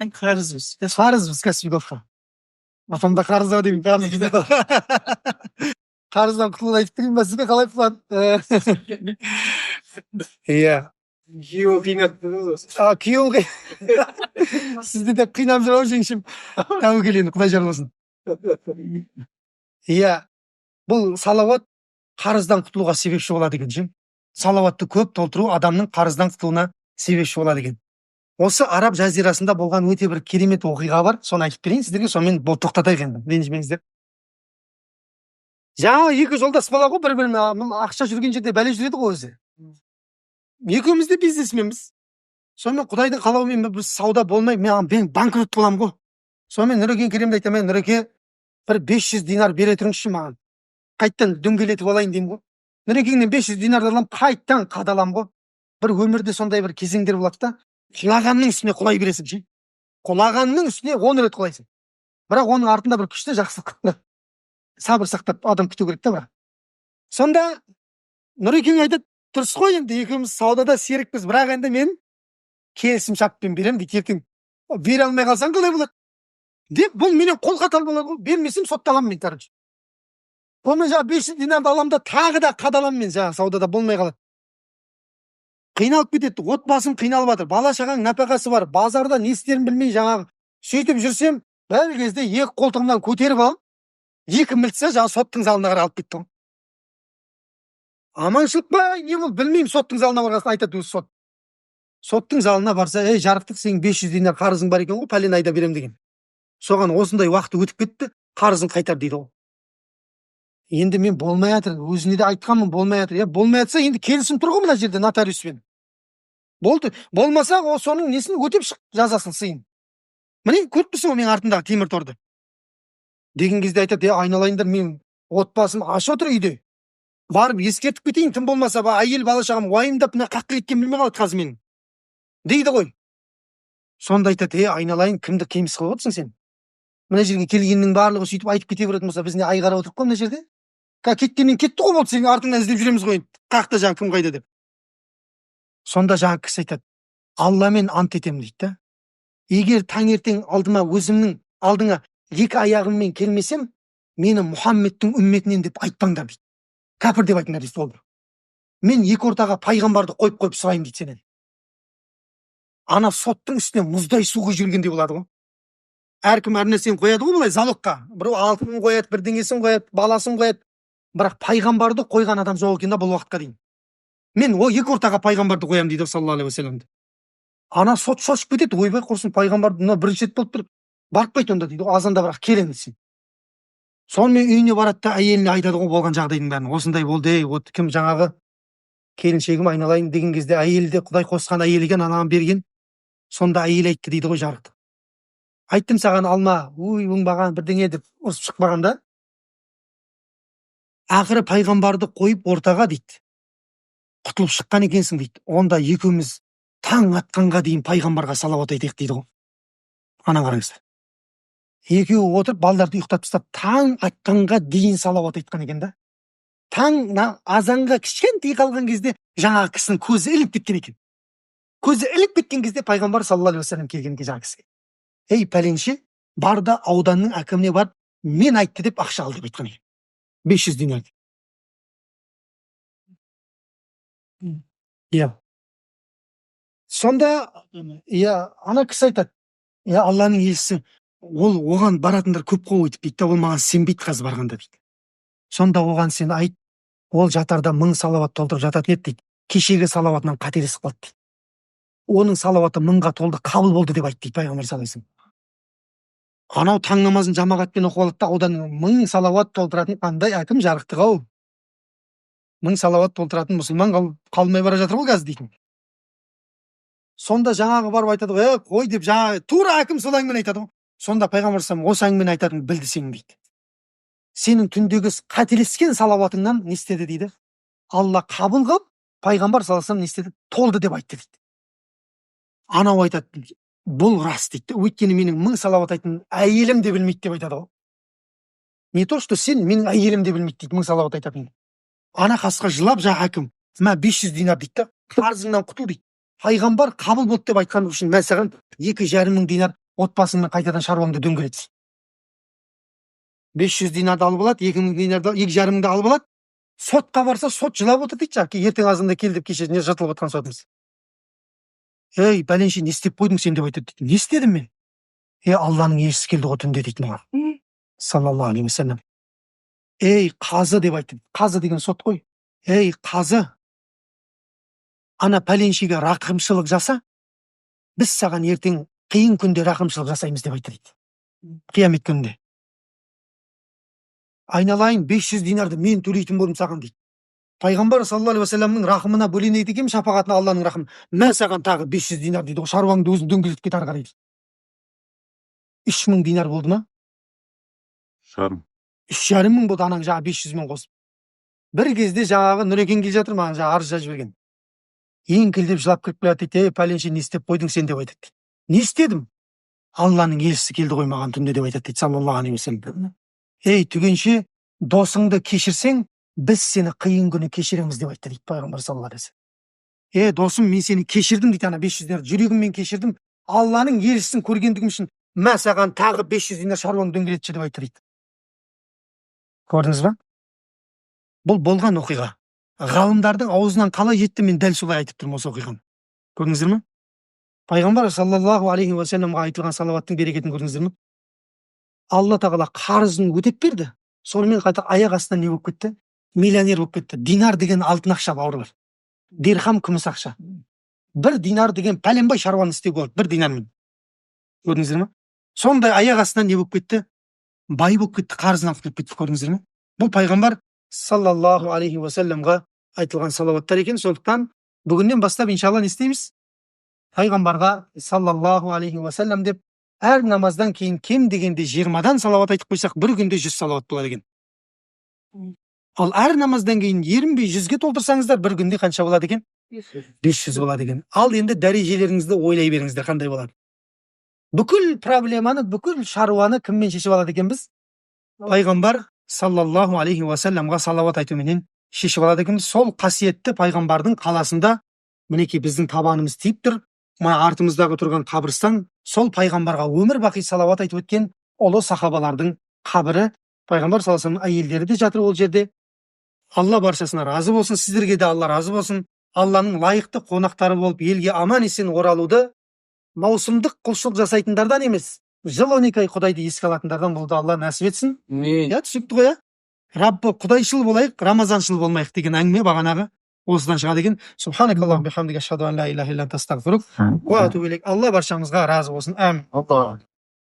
Қарызбыз. Қарызбыз Каспий Голдқа. Апам да қарыз ау деймін, қарыз. Қарыздан құтылуды айтып берейін ба сізге, қалай план? Иә. Күйеуі қинап. А, күйеуің сізді де қинап жүр ау, жеңшем. Тәуекел енді, құдай жарылқасын. Иә, бұл салауат қарыздан құтылуға себепші болады екен ше. Салауатты көп толтыру адамның қарыздан құтылуына себепші болады екен. Осы араб жазирасында болған өте бір керемет оқиға бар, соны айтып берейін сіздерге, сонымен бұл тоқтатайық енді, ренжімеңіздер. Жаңағы екі жолдас бала ғой, бір бірімен ақша жүрген жерде бәле жүреді ғой өзі. Екеуміз де бизнесменбіз. Сонымен құдайдың қалауымен бір сауда болмай, мен банкрот боламын ғой. Сонымен Нұрекен келемін де айтамын: «Нұреке, бір 500 динар бере тұрыңызшы маған, қайттан дөңгелетіп алайын», – деймін ғой. Нұрекеңнен 500 динарды аламын, қайттан қадаламын ғой. Бір өмірде сондай бір кезеңдер болады да, құлағанның үстіне құлай бересің ше, құлағанның үстіне 10 рет құлайсың, бірақ оның артында бір күшті жақсылық. Сабыр сақтап адам күту керек та. Бірақ сонда Нұрекең айтады: «Дұрыс қой енді, екеуміз саудада серікпіз, бірақ енді мен келісім шартпен беремін», – дейді. «Ертең бере алмай қалсаң, қалай болады?» – деп, бұл менен қолхат алып алады ғой, бермесем, сотталамын мен. Короче, сонымен жаңағы 500 динарды аламын да, тағы да қадаламын мен, жаңағы саудада болмай қалады. Қиналып кетеді, отбасым қиналып жатыр, бала шағаң нәпақасы бар, базарда не істерін білмей, жаңағы сөйтіп жүрсем, бір кезде екі қолтығымнан көтеріп алып, екі милиция жаңағы соттың залына қарай алып кетті ғой. Аманшылық па, не болды, білмеймін. Соттың залына барған соң айтады өзі сот. Соттың залына барса: «Ей, жарықтық, сенің 500 динар қарызың бар екен ғой, пәлен айда беремін деген, соған осындай уақыт өтіп кетті, қарызын қайтар», – дейді ғой. Енді мен болмай жатыр, өзіне де айтқанмын, болмай жатыр. Иә, болмай жатса, енді келісім тұр ғой мына жерде нотариуспен, болды. Болмаса, ол соның несін өтеп шық, жазасын, сыйын. Міне, көріп тұрсың ғой менің артымдағы темір торды деген кезде айтады: «Е, айналайындар, мен отбасым аш отыр үйде, барып ескертіп кетейін, тым болмаса әйел, бала шағам уайымдап, мына қаққа кеткенін білмей қалады қазір менің», – дейді ғой. Сонда айтады: «Е, айналайын, кімді кеміс қылып отырсың сен? Мына жерге келгеннің барлығы сөйтіп айтып кете беретін болса, біз не ай қарап отырық қой мына жерде? Кеткеннен кетті ғой, болды, сенің артыңнан іздеп жүреміз ғой енді, қаяқта, жаңағы кім қайда», – деп. Сонда жаңағы кісі айтады: «Алламен ант етемін, – дейді да, – егер таңертең алдыма, өзімнің алдыңа екі аяғыммен келмесем, мені Мұхаммедтің үмметінен деп айтпаңдар, – дейді, – кәпір деп айтыңдар, – дейді. Болды, мен екі ортаға пайғамбарды қойып қойып сұраймын, – дейді сенен. Ана соттың үстіне мұздай су құйып жібергендей болады ғой. Әркім әр нәрсені қояды ғой былай залогқа: біреу алтынын қояды, бірдеңесін қояды, баласын қояды, бірақ пайғамбарды қойған адам жоқ екен да бұл уақытқа дейін. «Мен ол екі ортаға пайғамбарды қоямын», – дейді, саллаллаху алейхи уассаламды. Ана сот шошып кетеді: «Ойбай, құрсын, пайғамбарды мына бірінші рет болып тұр, барып онда», – дейді ғой. «Азанда бірақ келемін сен». Сонымен үйіне барады да, әйеліне айтады ғой болған жағдайдың бәрін: «Осындай болды, ей, вот кім, жаңағы келіншегім, айналайын», – деген кезде, әйелі де құдай қосқан әйел екен, анаған берген. Сонда әйел айтты дейді ғой: «Жарықтық, айттым саған, алма, ой, оңбаған бірдеңе», – деп ұрысып шықпаған да. «Ақыры пайғамбарды қойып ортаға, – дейді, – құтылып шыққан екенсің, – дейді. – Онда екеуміз таң атқанға дейін пайғамбарға салауат айтайық», – дейді ғой. Ана қараңыздар, екеуі отырып, балдарды ұйықтатып тастап, таң атқанға дейін салауат айтқан екен да. Таң азанға кішкентай қалған кезде жаңағы кісінің көзі ілініп кеткен екен. Көзі ілініп кеткен кезде пайғамбар саллаллаху алейхи уассалам келген екен жаңағы кісіге: «Ей, пәленше, бар да, ауданның әкіміне барып, мен айтты деп ақша ал», – деп айтқан екен, 500 динар. Иә, сонда, иә, ана кісі айтады: «Иә, Алланың елшісі, ол оған баратындар көп қой өйтіп, – дейді да, – ол маған сенбейді қазір барғанда», – дейді. Сонда оған сен айт: «Ол жатарда 1000 салауат толтырып жататын еді, – дейді, – кешегі салауатынан қателесіп қалды, – дейді, – оның салауаты 1000-ға толды, қабыл болды деп айт», – дейді пайғамбар саллаллаху алейхи. Анау таң намазын жамағатпен оқып алады да, ауданның 1000 салауат толтыратын қандай әкім, жарықтық ау, 1000 салауат толтыратын мұсылман қалмай бара жатыр ғой қазір дейтін. Сонда жаңағы барып айтады ғой: «Е, қой», – деп, жаңағы тура әкім сол әңгімені айтады ғой. Сонда пайғамбар саллаллаху осы әңгімені айтатынын білді сенің, дейді. «Сенің түндегі қателескен салауатыңнан не істеді, – дейді, – Алла қабыл қылып, пайғамбар саллаллаху алейхи не істеді, толды деп айтты», – дейді. Анау айтады: «Бұл рас, – дейді, – өйткені менің 1000 салауат айтатынын әйелім де білмейді», – деп айтады ғой. «Не то что сен, менің әйелім де білмейді, – дейді, – 1000 салауат айтатынын». Ана қасқа жылап, жаңағы әкім: «Мә, 500 динар, – дейді да, – қарызыңнан құтыл, – дейді. – Пайғамбар қабыл болды деп айтқан үшін, мә саған 2,5 мың динар. Отбасыңмен қайтадан шаруаңды дөңгелет. 500 динарды алып алады, 2000 динарды, 2,5 мыңды алып алады. Сотқа барса, сот жылап отыр дейді жаңағы. Ертең азанда кел деп, кеше не жыртылып жатқан сотымыз. «Ей, бәленше, не істеп қойдың сен?» – деп айтады дейді. «Не істедім мен?» «Е, Алланың елшісі келді ғой түнде, – дейді, – маған, саллаллаху алейхи уассалам. Ей, қазы, – деп айтты. Қазы деген сот қой. «Ей, қазы, ана пәленшеге рақымшылық жаса, біз саған ертең қиын күнде рақымшылық жасаймыз», – деп айтты дейді, қиямет күнінде. «Айналайын, 500 динарды мен төлейтін болдым саған», – дейді. Пайғамбар саллаллаху алейхи уассаламның рахымына бөленеді екенмін, шапағатына, Алланың рахымы. «Мә саған тағы 500 динар, – дейді ғой, – шаруаңды өзің дөңгелетіп кет ары қарай», – дейді. 3000 динар болды ма? Жарым. 3,5 мың болды, анаң жаңағы 500-мен қосып. Бір кезде жаңағы Нұрекең келе жатыр маған, жаңағы арыз жазып жіберген. Еңкілдеп жылап кіріп келе жатыр дейді. «Ей, пәленше, не істеп қойдың сен?» – деп айтады дейді. «Не істедім? Алланың елшісі келді ғой маған түнде», – деп айтады дейді, саллаллаху алейхи уассалам. «Ей, түгенше, досыңды кешірсең, біз сені қиын күні кешіреміз», – деп айтты дейді пайғамбар саллаллаху алейхи вассалам. «Е, досым, мен сені кешірдім, – дейді, – ана 500 динар жүрегіммен кешірдім Алланың елшісін көргендігім үшін. Мә саған тағы 500 динар, шаруаңды дөңгелетші», – деп айтты дейді. Көрдіңіз ба? Бұл болған оқиға. Ғалымдардың аузынан қалай жетті, мен дәл солай айтып тұрмын осы оқиғаны. Көрдіңіздер ме? Пайғамбар саллаллаху алейхи уассаламға айтылған салауаттың берекетін көрдіңіздер ме? Алла тағала қарызын өтеп берді. Сонымен қатар аяқ астынан не болып кетті? Миллионер болып кетті. Динар деген алтын ақша, бауырлар. Дирхам күміс ақша. Бір динар деген пәленбай шаруаны істеуге болады бір динармен. Көрдіңіздер ме? Сондай аяқ астынан не болып кетті? Бай болып кетті, қарызынан құтылып кетті. Көрдіңіздер ме? Бұл пайғамбар саллаллаху алейхи уассаламға айтылған салауаттар екен. Сондықтан бүгіннен бастап, иншалла, не істейміз? Пайғамбарға саллаллаху алейхи уассалам деп әр намаздан кейін кем дегенде 20-дан салауат айтып қойсақ, бір күнде 100 салауат болады екен. Ал әр намаздан кейін ерінбей 100-ге толтырсаңыздар, бір күнде қанша болады екен? 500 болады екен. Ал енді дәрежелеріңізді ойлай беріңіздер, қандай болады. Бүкіл проблеманы, бүкіл шаруаны кіммен шешіп алады екенбіз? Пайғамбар саллаллаху алейхи уассаламға салауат айтуменен шешіп алады екенбіз. Сол қасиетті пайғамбардың қаласында, мінекей, біздің табанымыз тиіп тұр. Мына артымыздағы тұрған қабірстан – сол пайғамбарға өмір бақи салауат айтып өткен ұлы сахабалардың қабірі. Пайғамбар саллаллаху алейхи әйелдері де жатыр ол жерде. Алла баршасына разы болсын, сіздерге де Алла разы болсын. Алланың лайықты қонақтары болып, елге аман есен оралуды, маусымдық құлшылық жасайтындардан емес, жыл 12 ай Құдайды еске алатындардан болуды Алла нәсіп етсін. Иә, түсінікті ғой, иә? Раббы құдайшыл болайық, рамазаншыл болмайық деген әңгіме бағанағы осыдан шығады екен. Алла баршамызға разы болсын, әмин. Алла.